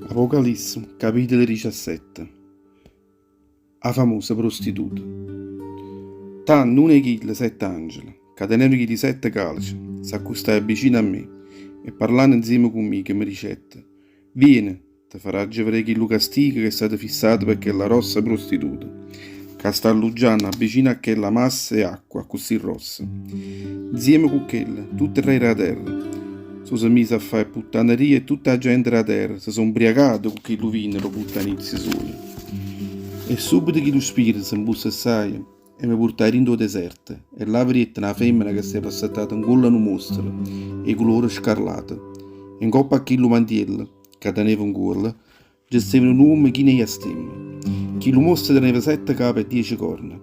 Apocalisse, capitolo 17. 'A famosa prostituta. Tanno uno 'e chille sette angele, ca tenevano chilli sette calice, s'accustaje vicino a me e parlanno nzieme cu mico me dicette, Viene, te faraggio vedé chillu castigo ch'è stato fissato pe chella grossa prostituta, ca sta alluggianno avvicino a chella massa 'e acqua accussì grossa. Nzieme cu chella, tutt' 'e re d' 'a terra so' se mise a fà 'e puttanerie e tutta 'a gente d' 'a terra se so' mbriacate cu chillu vino d' 'o puttanizio suojo. E subito chillu spirito se mpussessaje e me purtaje dint' 'o deserto e là vedette na femmena che steva assettata ncuollo a nu mostro 'e culore scarlato e ncopp' a chillu mantiello ca teneva ncuollo nce steva nu nomme chino 'e jastemme. Chillu mostro teneva sette cape e diece corna.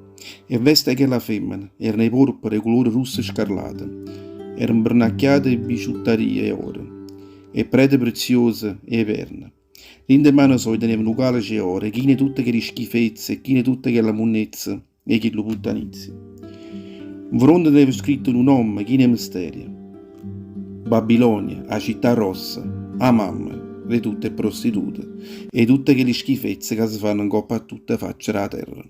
E veste 'e chella femmena erano 'e porpora 'e culore russo scarlato, era 'mbernacchiata 'e bigiuttaria 'e oro, 'e prete preziose e 'e perne. Dint' 'e mane soje teneva nu calice 'e oro chino 'e tutte chelli schifezze e chino 'e tutta chella munnezza 'e chillu puttanizio. Nfronte teneva scritto nu nomme chino 'e misterio, Babilonia, 'a città grossa, 'a mamma d' 'e tutte 'e prostitute e 'e tutte chelli schifezze ca se fanno 'ncopp' a tutt' 'a faccia d' 'a terra.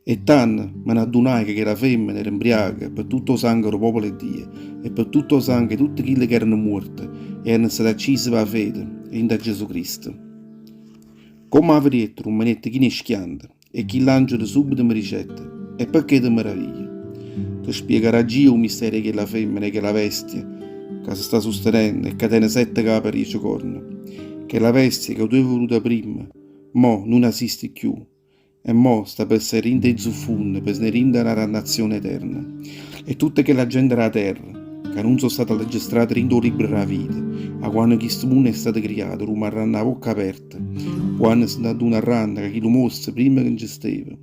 E tanno me n'addunaje ca chella femmena era 'mbriaca pe tutto 'o sango d' 'o popolo 'e Dio e pe tutto 'o sango 'e tutte chille che erano muorte e erano state accise p' 'a fede dint' a Gesù Cristo. Comme 'a vedette rummanette chino 'e schianto E chill'angelo subito me dicette, E pecché te meraviglie? Te spiegaraggi' io 'o mistero 'e chella femmena, 'e chella bestia ca se sta sustenenno e ca tene sette cape e diece corna. Chella bestia ca tu 'e veduta primma, mo nun esiste cchiù, e mo sta pe se dint' 'e zuffunne, pe se ne dint' 'a na dannazione eterna. E tutta chella gente d' 'a terra, ca nun so' state registrate dint' 'o libbro d' 'a vita, 'a quanno chistu munno è stato criato, rummarranno 'a vocca aperta, quanno se n'addunarranno ca chillu mostro primma che nce steva,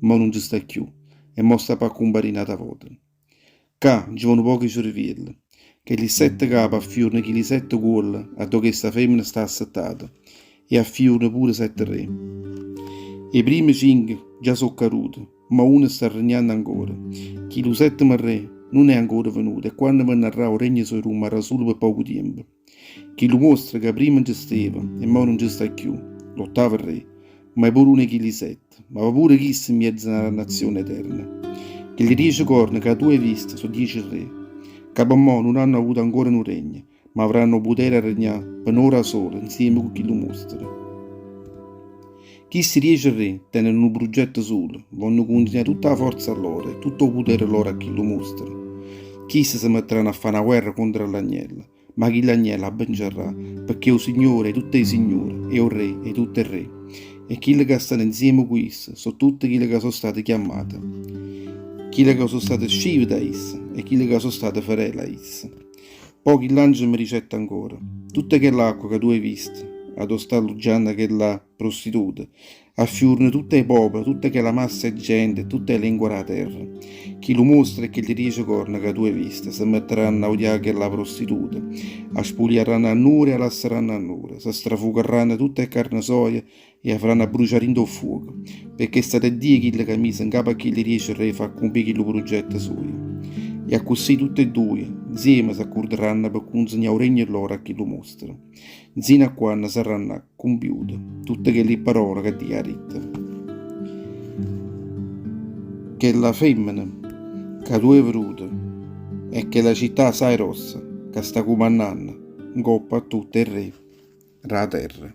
mo nun ce sta cchiù, e mo sta p'accumparì n'ata vota. Ccà nce vo' nu poco 'e cerviello. Chelli sette cape affiurano chilli sette cuolle addò chesta femmena sta assettata, e affiurano pure sette re. 'E primme cinche già so' cadute. Ma uno sta regnanno ancora. Chillu settimo re nun è ancora venuto e quanno venarrà 'o regno suojo rummarrà sulo pe poco tiempo. Chillu mostro ca primma nce steva e mo nun ce sta cchiù, l'ottavo re, ma è pure uno 'e chilli sette, ma va pure chisto 'mmiezzo a na dannazione eterna. Chilli diece corne ca tu 'e visto so' diece re, ca pe mo nun hanno avuto ancora nu regno, ma avranno 'o putere a regnà pe n'ora sola 'nzieme cu chillu mostro. Chisti diece re teneno nu prugetto sulo, vonno cunzignà tutta 'a forza lloro e tutto 'o putere lloro a chillu mostro. Chiste se metteranno a fà na guerra contro a l'agnello, ma chill'agnello 'a venciarrà, pecché è 'o Signore 'e tutte 'e signure e 'o Re 'e tutte 'e re. E chille ca stanno 'nzieme cu isso so' tutte chille ca so' state chiammate, chille ca so' state scivute 'a isso e chille ca so' state fedele a isso. Pò chill'angelo me dicette ancora, Tutta chell'acqua ca tu 'e visto, addò sta alluggianno chella prostituta, affiurano tutt' 'e popole, tutta chella massa 'e gente e tutt' 'e lengue d' 'a terra. Chillu mostro e chelli diece corna ca tu 'e visto se metteranno a odià chella prostituta, 'a spugliarranno annura e 'a lassaranno annura, se strafucarranno tutt' 'e carne soje e 'a faranno abbrucià dint' 'o ffuoco, pecché è stato Dio chillo c'ha miso 'ncapo a chilli diece rre 'e fà accumpì chillu pruggetto sujo. E accussì tutt' 'e duje, 'nzieme s'accurdaranno pe cunzignà 'o regno lloro a chillu mostro, 'nzino a quanno sarranno cumpiute tutte chelli parole ca Dio ha ditto. Chella femmena ca tu 'e veduto è chella città assaje grossa ca sta cumannanno 'ncoppa a tutt' 'e rre d' 'a terra.